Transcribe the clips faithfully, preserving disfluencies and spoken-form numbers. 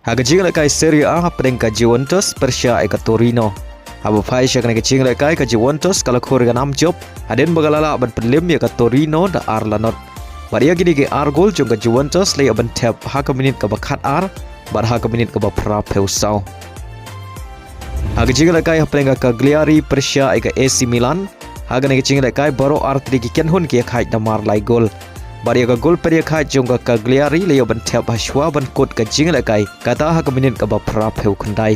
Ha ka jinglehkai Serie A hapdeng ka Juventus pyrshah ïa ka Torino. Haba phai sha kane ka jinglehkai ka Juventus ka la khur ïa ka nam jop hadien ba ka la lah ban pynliem ïa ka Torino da ar la not. Bad ïa kine ki ar gol jong ka Juventus la ïoh ban thep ha ka minit kaba khat ar bad ha ka minit kaba phra phew saw. Ha ka jinglehkai hapdeng ka Cagliari pyrshah ïa ka A C Milan. Ha kane ka jinglehkai baroh artylli ki kynhun ki ïakhaid namar lai gol. Bad ïa ka gol pynïakhaid jong ka Cagliari la ïoh ban thep hashwa ban kut ka jinglehkai kata ha ka minit kaba phra phew khyndai.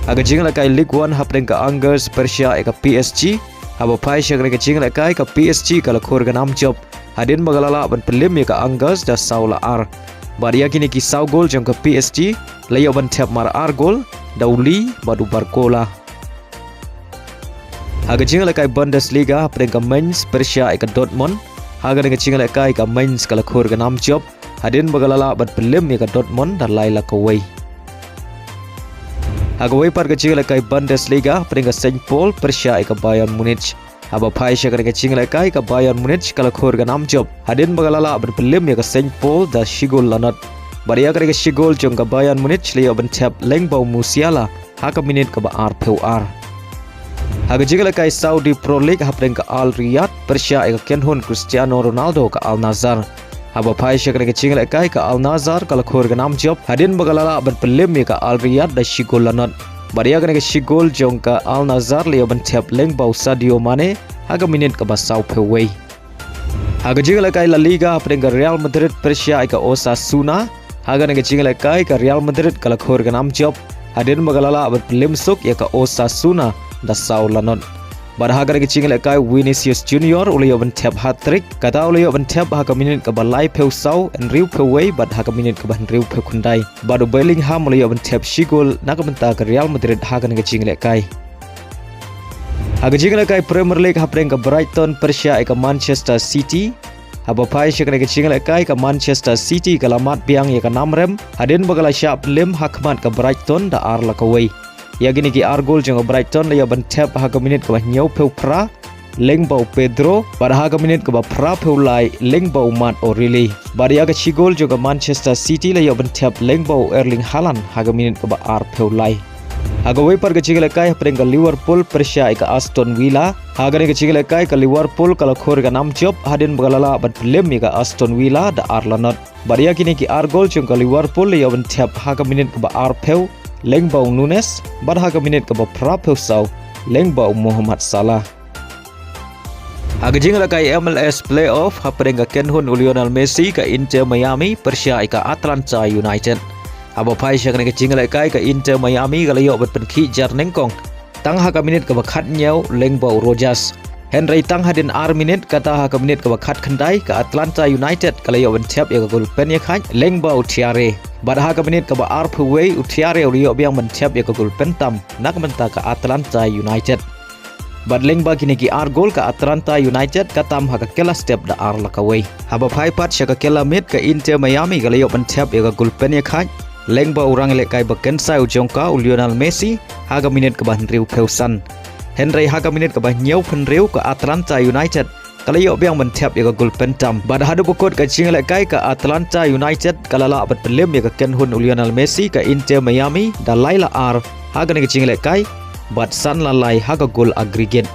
Ha ka jinglehkai Ligue One hapdeng ka Angers pyrshah ïa ka P S G. Haba phai sha kane ka jinglehkai ka P S G ka la khur ïa ka nam jop hadien ba ka la lah ban pynliem ïa ka Angers da saw la ar. Bad ïa kine ki saw gol jong ka P S G la ïoh ban thep mar ar gol da u Lee bad u Barcola. Ha ka jinglehkai Bundesliga hapdeng ka Mainz pyrshah ïa ka Dortmund. Ha kane ka jinglehkai ka Mainz ka la khur ïa ka nam jop hadien ba ka la lah ban pynliem ïa ka Dortmund da lai la kawei. Ha kawei pat ka jinglehkai Bundesliga hapdeng ka Saint Pauli pyrshah ïa ka Bayern Munich. Haba phai sha kane ka jinglehkai ka Bayern Munich ka la khur ïa ka nam jop hadien ba ka la lah ban pynliem ïa ka Saint Pauli da shi gol la not. Bad ïa kane ka shi gol jong ka Bayern Munich la ïoh ban thep lyngba u Musiala ha ka minit kaba ar phew ar. Ha ka jinglehkai Saudi Pro League hapdeng ka Al Riyadh pyrshah ïa ka kynhun Cristiano Ronaldo ka Al Nassr. Haba phai sha kane ka jinglehkai ka Al Nassr ka la khur ïa ka nam jop hadien ba ka la lah ban pynliem ïa ka Al Riyadh da shi gol la not. Bad ïa kane ka shi gol jong ka Al Nassr la ïoh ban thep lyngba u Sadio Mane ha ka minit kaba saw phew wei. Ha ka jinglehkai La Liga hapdeng ka Real Madrid pyrshah ïa ka Osasuna. Ha kane ka jinglehkai ka Real Madrid ka la khur ïa ka nam jop hadien ba ka la lah ban pynliem suk ïa ka Osasuna da saw la not. Bad ha kane ka jinglehkai Vinicius Junior u la ïoh ban thep hat-trick, kata u la ïoh ban thep ha ka minit kaba lai phew saw, hynriew phew wei bad ha ka minit kaba hynriew phew khyndai. Bad u Bellingham u la ïoh ban thep shi gol na ka bynta ka Real Madrid ha kane ka jinglehkai. Ha ka jinglehkai Premier League hapdeng ka Brighton pyrshah ïa ka Manchester City. Haba phai sha kane ka jinglehkai ka Manchester City ka la mad biang ïa ka nam rem hadien ba ka la shah pynliem ha khmat ka Brighton da ar la kawei. Ïa kine ki ar gol jong ka Brighton la ïoh ban thep ha ka minit kaba hynñiew phew phra lyngba u Pedro bad ha ka minit kaba phra phew lai lyngba u Matt O'Reilly. Bad ïa ka shi gol jong ka Manchester City la ïoh ban thep lyngba u Erling Haaland ha ka minit kaba ar phew lai. Ha kawei pat ka jinglehkai hapdeng ka Liverpool pyrshah ïa ka Aston Villa. Ha kane ka jinglehkai ka Liverpool ka la khur ïa ka nam jop hadien ba ka la lah ban pynliem ïa ka Aston Villa da ar la not. Bad ïa kine ki ar gol jong ka Liverpool la ïoh ban thep ha ka minit kaba ar phew lyngba u Nunez bad ha ka minit kaba phra phew saw lyngba u Mohamed Salah. Ha ka jinglehkai M L S playoff hapdeng ka kynhun u Lionel Messi ka Inter Miami pyrshah ïa ka Atlanta United. Haba phai sha kane ka jinglehkai ka Inter Miami ka la ïoh ban pynkhih jar nyngkong tang ha ka minit kaba khathynñiew lyngba u Rodriguez. Hynrei tang hadien ar minit kata ha ka minit kaba khatkhyndai ka Atlanta United ka la ïoh ban thep ïa ka gol pynïakhaid lyngba u Traoré. Bad ha ka minit kaba ar phew wei u Traoré u la ïoh biang ban thep ïa ka gol pyntam na ka bynta ka Atlanta United. Bad lyngba kine ki ar gol ka Atlanta United ka tam ha ka kylla step da ar la kawei. Haba phai pat sha ka kylla miet ka Inter Miami ka la ïoh ban thep ïa ka gol pynïakhaid lyngba u rangïalehkai ba kynsai u jong ka u Lionel Messi ha ka minit kaba hynriew phew san. Hynrei ha ka minit kaba hynñiew phew hynriew ka Atlanta United ka la ïoh biang ban thep ïa ka gol pyntam. Bad haduh ba kut ka jinglehkai ka Atlanta United ka la lah ban pynliem ïa ka kynhun u Lionel Messi ka Inter Miami da lai la ar ha kane ka jinglehkai bad san la lai ha ka gol aggregate.